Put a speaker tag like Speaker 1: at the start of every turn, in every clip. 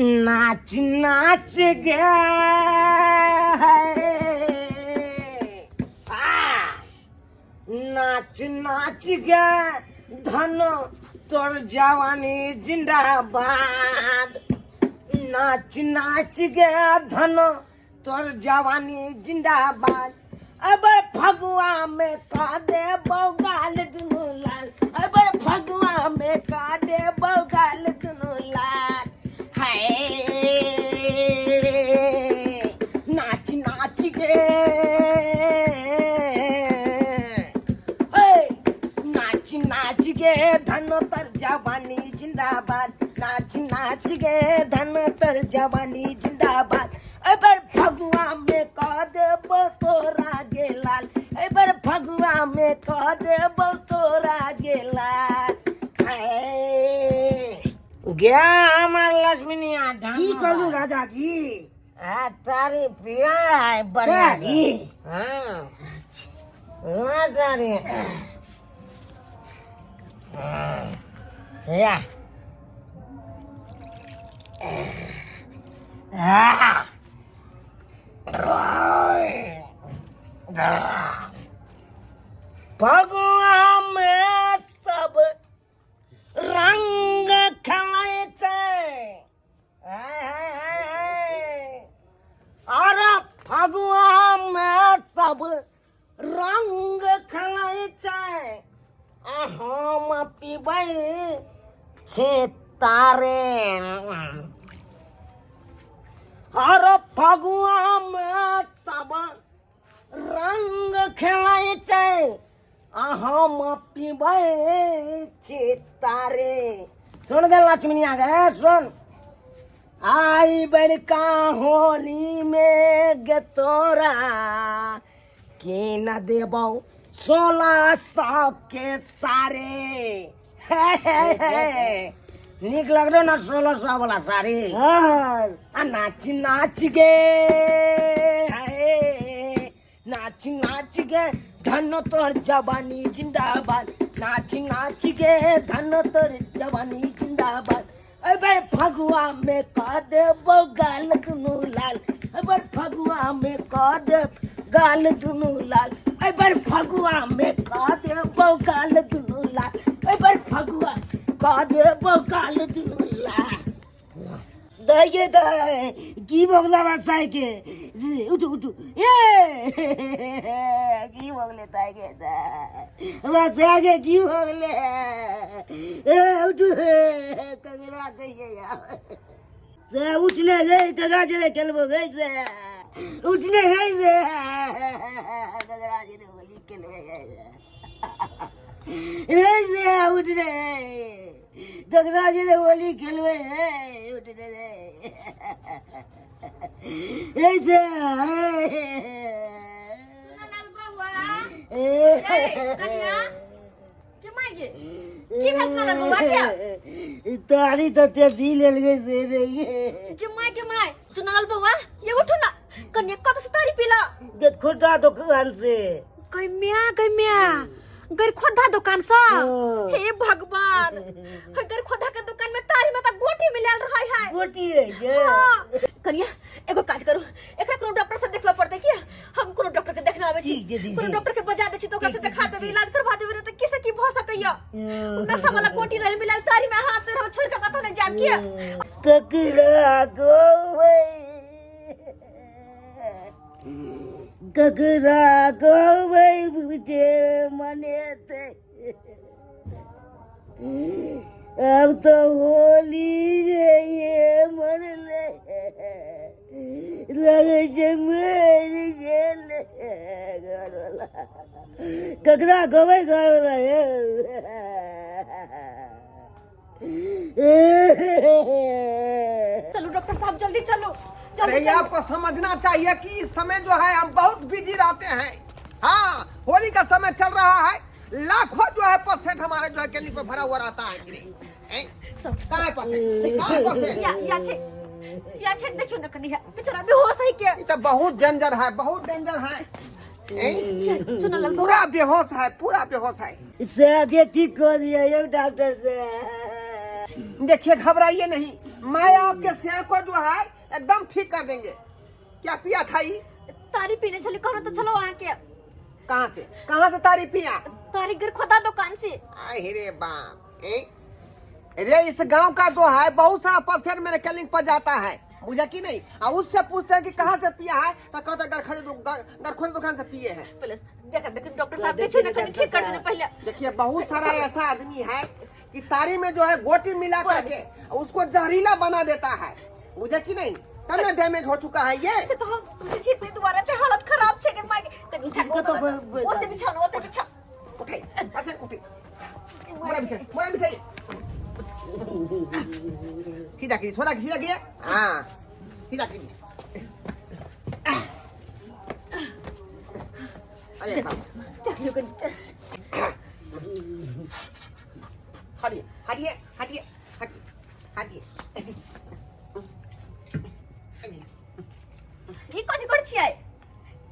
Speaker 1: नाच नाच गे नाच नाच गे धन तोर जवानी जिंदाबाद नाच नाच गे धन तोर जवानी जिंदाबाद अब फगुआ में का दे बौगाल दुनू लाल अब फगुआ में का दे बौगाल दुनू लाल हाय नाच नाच गे हे, नाच नाच गे धन तर जवानी जिंदाबाद नाच नाच गे धन तर जवानी जिंदाबाद एबर फगुआ में कह देबो तोरा गे लाल एबर फगुआ में कह देबो तोरा गे लाल हाय गया हमार लक्ष्मीनिया
Speaker 2: की कहलू राजा जी
Speaker 1: आ तारी पिया है बढ़िया
Speaker 2: तारी?
Speaker 1: हाँ हाँ तारी हाँ या फगुआ में सब रंग खेलै छै अरे फगुआ में सब रंग खेलै छै आ हम पीबै छी तारे अरे फगुआ में सब रंग खेलै छै आ हम पीबै छी तारे सुन गे लक्ष्मणिया गे सुन आई बड़का होली में गे तोरा के न देबौ 1600 के सारे हे हे हे नीक लगलो ना 1600 वाला साड़ी
Speaker 2: हाँ
Speaker 1: आ नाच नाच गे हाय नाच नाच गे धन तोर जवानी जिंदाबाद नाच नाच गे धन तोर जवानी जिंदाबाद अबे फगुआ में कह देबो गाल दुनू लाल अबे फगुआ में कह दे गाल दुनू लाल अबे फगुआ में कह देबो गाल दुनू लाल अबे फगुआ कह देबो गाल दुनू लाल
Speaker 2: दैके दै की भोगला बादशाह के उठू उठू ए की भोगले ताई के बादशाह के की भोगले ए उठू कगरा कहिए यार से उठने रे कगरा जरे खेलबो गई से उठने गई से कगरा जरे होली खेलबे रे से उठने कगरा जरे होली खेलबे रे उठने रे रे से
Speaker 3: सुनलाल बौआ ए कन्या के माय गे की भेल सुनलाल बौआ के
Speaker 2: तारी तो ते दी लेल गई से रे
Speaker 3: के माय के माय सुनलाल बौआ ये उठो ना कन्या कब से तारी पीला
Speaker 2: देख खोटा दुकान से
Speaker 3: गैम्या गैम्या गैर खोदा दुकान सा
Speaker 2: हाँ।
Speaker 3: हे भगवान हे गैर खोदा के दुकान में तारी में त गोटी मिलल रहे है
Speaker 2: गोटी है ये
Speaker 3: हाँ। कनिया एगो काज करू एकरा कोनो डॉक्टर से देखबे पड़तै की हम कोनो डॉक्टर के देखने आबै छी
Speaker 2: ठीक छै, दीदी।
Speaker 3: कोनो डॉक्टर के बजा दै छी त ओकरा से देखा देबै इलाज करवा देबै नहीं त की से की भ सकैया नशा वाला गोटी रहे मिलल तारी में हाथ से हम छोड़ के कतौ नहीं जाब किया
Speaker 2: ककरा गोवे ककरा गोवे बुझे मनेते अब तो होली ये मरले लगे छै मरि गेलै घरवला ककरा कहबै घरवला हे
Speaker 3: चलो डॉक्टर साहब जल्दी चलो
Speaker 4: अरे
Speaker 3: जल्दी
Speaker 4: ये
Speaker 3: चलो
Speaker 4: आपको समझना चाहिए कि इस समय जो है हम बहुत बिजी रहते हैं। हाँ, होली का समय चल रहा है, लाखों जो है परसेंट हमारे जो है क्लिनिक में भरा हुआ रहता है कि नहीं? हैं?
Speaker 3: सब
Speaker 4: कहाँ है परसेंट? कहाँ है परसेंट?
Speaker 3: या या छे या छे देखियो ना कनी है बेचारा बेहोश है के
Speaker 4: ये तो बहुत डेंजर है, बहुत डेंजर है। हैं?
Speaker 3: सुन लाल बौआ
Speaker 4: पूरा बेहोश है, पूरा बेहोश है।
Speaker 2: से आगे ठीक कर दिया ये डॉक्टर से
Speaker 4: देखिए घबराइए नहीं, मैं आपके सिर को जो है एकदम ठीक कर देंगे। क्या पिया था ये?
Speaker 3: तारी पीने छली कहनो तो चलो अहाँ के।
Speaker 4: कहाँ से, कहाँ से तारी पिया?
Speaker 3: तारी गिर खोदा दुकान से।
Speaker 4: आए रे बाप, ए? रे इस गांव का जो है बहुत सारा परसेंट मेरे क्लिनिक पर जाता है, बुझा कि नहीं? और उससे पूछते हैं कि कहाँ से पिया है तो कहते हैं गरखोदे दुकान से पिए हैं।
Speaker 3: प्लीज देख देख डॉक्टर साहब, देखिए ना कनी ठीक कर देना पहले।
Speaker 4: देखिए बहुत सारा ऐसा आदमी है कि तारी में जो है गोटी मिला करके उसको जहरीला बना देता है, बुझा कि नहीं? तब ना डैमेज हो चुका है ये।
Speaker 3: से तो हम तुझे छिते दुबारा से हालत खराब छे के माय के। उठा
Speaker 2: इसका तो
Speaker 3: ओते बिछाओ ना, ओते बिछाओ।
Speaker 4: उठाइए, बस उठाइए। मोड़ा बिछाइए, मोड़ा बिछाइए। सीधा कीजिए, थोड़ा सीधा कीजिए। हाँ, सीधा कीजिए। अरे बाप।
Speaker 3: देख लियो कनी।
Speaker 4: हटिए, हटिए, हटिए, हटिए, हटिए।
Speaker 3: ई कथी कर छियै?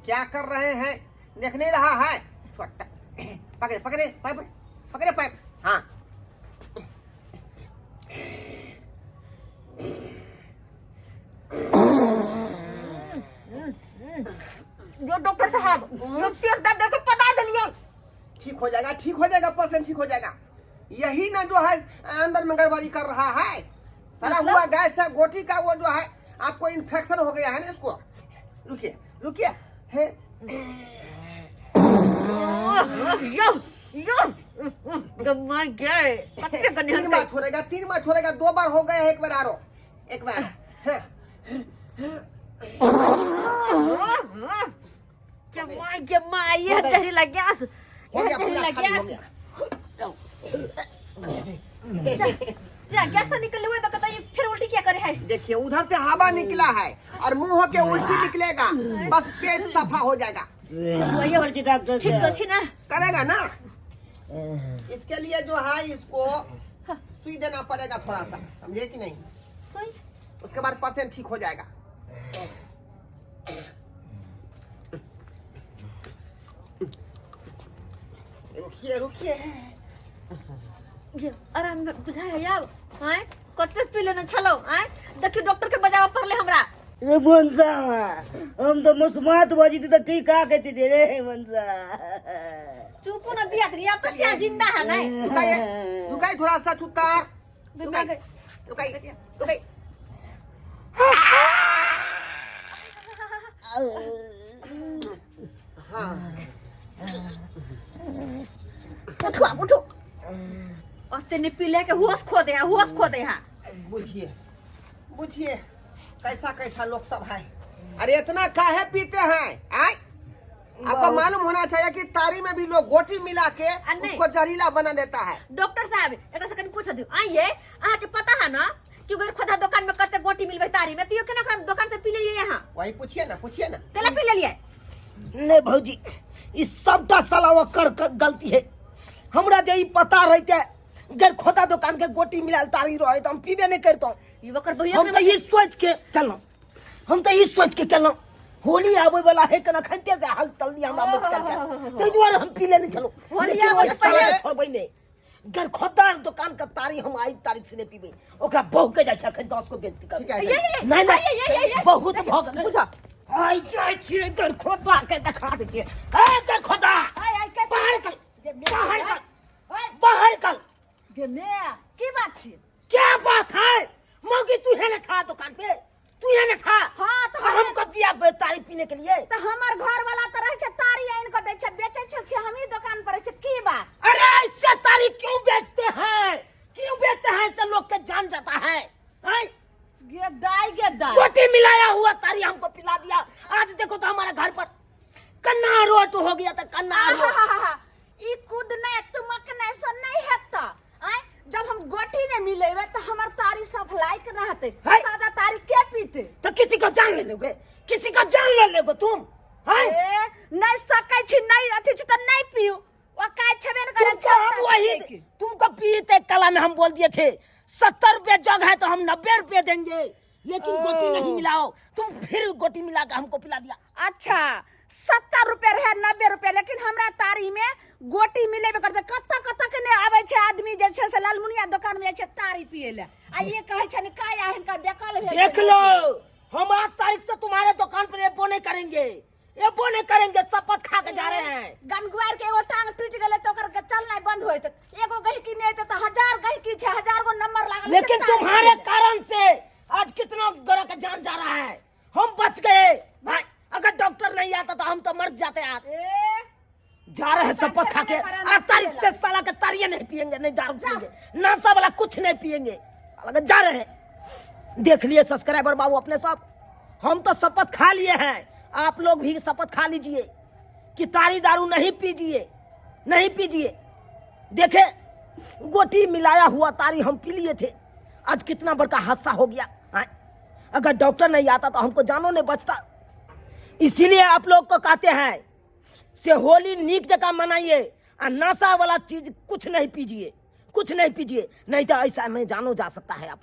Speaker 4: क्या कर रहे हैं देख नहीं रहा है? छोटा पकड़े, पकड़े पाइप, पकड़े पाइप। हाँ
Speaker 3: जो डॉक्टर साहब जो पेट दर्द के पता देलियै।
Speaker 4: ठीक हो जाएगा, ठीक हो जाएगा, परसेंट ठीक हो जाएगा। यही ना जो है अंदर में गड़बड़ी कर रहा है, सड़ा हुआ गैस है, गोटी का वो जो है आपको इन्फेक्शन हो गया है ना इसको। रुकिए, रुकिए, है।
Speaker 3: यो यो गम्मा गए कते कनी
Speaker 4: 3 बार छोड़ेगा, 3 बार छोड़ेगा, 2 बार हो गया, एक बार आरो, एक बार। हाँ।
Speaker 3: गम्मा गम्मा ये जहरीला गैस,
Speaker 4: हो
Speaker 3: ये
Speaker 4: गया,
Speaker 3: जहरीला
Speaker 4: पूरा खाली हो
Speaker 3: गैस।
Speaker 4: गया।
Speaker 3: जा गैस तो निकल हुए तो कहता ये फिर उल्टी क्या करे है?
Speaker 4: देखिए उधर से हवा निकला है और मुंह के उल्टी निकलेगा, बस पेट सफा हो जाएगा।
Speaker 2: वही डॉक्टर
Speaker 3: ठीक तो छी ना?
Speaker 4: करेगा ना? इसके लिए जो है इसको सुई देना पड़ेगा थोड़ा सा, समझे कि नहीं?
Speaker 3: सुई?
Speaker 4: उसके बाद परसेंट ठीक हो जाएगा। रुकिए, रुकिए।
Speaker 3: ये आराम में बुझाय है आब। आँय कते पी लेने छलौ? आँय देखियो डॉक्टर के बजाबऽ पड़ले हमरा।
Speaker 2: रे मनसा, हम तो मसमात बजी तो की का कहती थे रे मनसा।
Speaker 3: चुप न दिया रे, अब तो सिया जिंदा है नहीं।
Speaker 4: रुकाइए, रुकाइए थोड़ा सा चुप। रुकाइए, रुकाइए, रुकाइए। हाँ
Speaker 3: उठो अब, उठो। और तेने पी ले के होश खो दे, होश खो दे। हाँ
Speaker 4: बुझिए, बुझिए कैसा कैसा लोग सब है। अरे इतना काहे पीते हैं? आय आपको मालूम होना चाहिए कि तारी में भी लोग गोटी मिला के
Speaker 3: नहीं।
Speaker 4: उसको जहरीला बना देता है।
Speaker 3: डॉक्टर साहब एक से कनी पूछ दियो, आइए अहाँ के पता है ना कि अगर खोदा दुकान में कते गोटी मिलबे तारी में, तो यो केना ओकरा दुकान से पी लेलिए यहाँ?
Speaker 4: वही पूछिए ना, पूछिए ना।
Speaker 3: केला पी लेलिए?
Speaker 1: नहीं भौजी, इस सबटा साला ओकर गलती है। हमरा जे ई पता रहते गैर खोदा दुकान के गोटी मिलाल तारी रहे तो हम पीबे नहीं करतौं।
Speaker 3: ई ओकर भैया
Speaker 1: हम तो ई सोच के केलौं, हम तो ई सोच के केलौं होली आबै वाला है कना खनते से हाल तलनी हमरा मत कर के, ताहि दुआरे हम पी लेने छलौं।
Speaker 3: होली
Speaker 1: लेकिन
Speaker 3: आबै
Speaker 1: ओइ
Speaker 3: से
Speaker 1: साला
Speaker 4: पहिले
Speaker 1: छोड़बै नहि, गैर खोदा दुकान के तारी हम आई तारीख से नहीं पीबै। ओकरा बहु के जाइ छै अखन 10 को बेइज्जती कर।
Speaker 4: ठीक है,
Speaker 3: ये, ये,
Speaker 1: नहीं, नहीं,
Speaker 3: ये, ये, ये, ये।
Speaker 1: बहुत भऽ गेल।
Speaker 3: बुझा।
Speaker 1: आइ जाइ छियै गैर खोदा के देखा दै छियै। ए गैर खोदा,
Speaker 3: आइ, आइ, के
Speaker 1: बाहर निकल,
Speaker 3: गे मे,
Speaker 1: बाहर निकल,
Speaker 3: ओए,
Speaker 1: बाहर निकल।
Speaker 3: गे मे, की बात छी?
Speaker 1: क्या बात है मौगी, तू है ना था दुकान पे, तू है ना था।
Speaker 3: हाँ, तो
Speaker 1: हमको दिया तारी पीने के लिए।
Speaker 3: तो हमर घर वाला तो रहे छे तारी आनि के दै छे, बेचै छे, छे हमही दुकान पर रहे छे, की बात?
Speaker 1: अरे ऐसे तारी क्यों बेचते हैं, क्यों बेचते हैं? ऐसे लोग के जान जाता है। हैं?
Speaker 3: गे दाई, गे दाई।
Speaker 1: गोटी मिलाया हुआ तारी हमको पिला दिया। आज देखो तो हमारे घर पर कन्ना रोट हो गया था, कन्ना रोट।
Speaker 3: आहाहाहा, ई कुद नहीं तुमक नहीं सो नहीं हेता। आय जब हम गोटी नहीं मिलेबे तो हमर तारी सब लायक रहते,
Speaker 1: है?
Speaker 3: सादा तारी के पीते?
Speaker 1: तो किसी को जान ले लोगे, किसी को जान ले लोगे तुम? हैं?
Speaker 3: ए, नहीं सकै छी, नहीं अथी छी तो नहीं पीऊ। ओ काय छबे न करे,
Speaker 1: तुमको हम वही तुमको पीते कला में हम बोल दिए थे 70 रुपये जग है तो हम 90 रुपये देंगे, लेकिन गोटी नहीं मिलाओ। तुम फिर गोटी मिला के हमको पिला दिया।
Speaker 3: अच्छा 70 रुपए रहे, 90 रुपए, लेकिन हमरा तारी में गोटी मिलेबे करते। कतऽ कतऽ के नहि आबै छै आदमी जे छै से लालमुनिया दोकान में जाइ छै तारी पिए लए, आ ये कहै छै ने काया हिनका बेकल भेल छै।
Speaker 1: देख लो, हम आज तारीख से तुम्हारे दुकान पर एबो नहीं करेंगे, एबो नहीं करेंगे, शपथ खा के जा रहे हैं।
Speaker 3: गनगुआर के एगो टांग टूटि गेलै तऽ ओकर चलनाइ बंद होइत, एगो गहिकी नहि एतै तऽ 1000 गहिकी छै, 1000 गो नंबर लागल छै
Speaker 1: लेकिन
Speaker 3: तारी
Speaker 1: तुम्हारे
Speaker 3: पिए लए।
Speaker 1: कारण से आज कितना गोरा का जान जा रहा है, हम बच गए भाई। अगर डॉक्टर नहीं आता तो हम तो मर जाते आज।
Speaker 3: ए
Speaker 1: जा रहे हैं शपथ खा के, आज तारीख से साला के तारियां नहीं पियेंगे, नहीं दारू पियेंगे, नशा वाला कुछ नहीं पियेंगे साला के। जा रहे हैं। देख लिए सब्सक्राइबर बाबू अपने सब, हम तो शपथ खा लिए हैं, आप लोग भी शपथ खा लीजिए कि तारी दारू नहीं पीजिए, नहीं पीजिए। देखे गोटी मिलाया हुआ तारी हम पी लिए थे, आज कितना बड़का हादसा हो गया। हाँ? अगर डॉक्टर नहीं आता तो हमको जानो नहीं बचता। इसीलिए आप लोग को कहते हैं से होली नीक जगह मनाइए आ नशा वाला चीज कुछ नहीं पीजिए, कुछ नहीं पीजिए, नहीं तो ऐसा में जानो जा सकता है आप।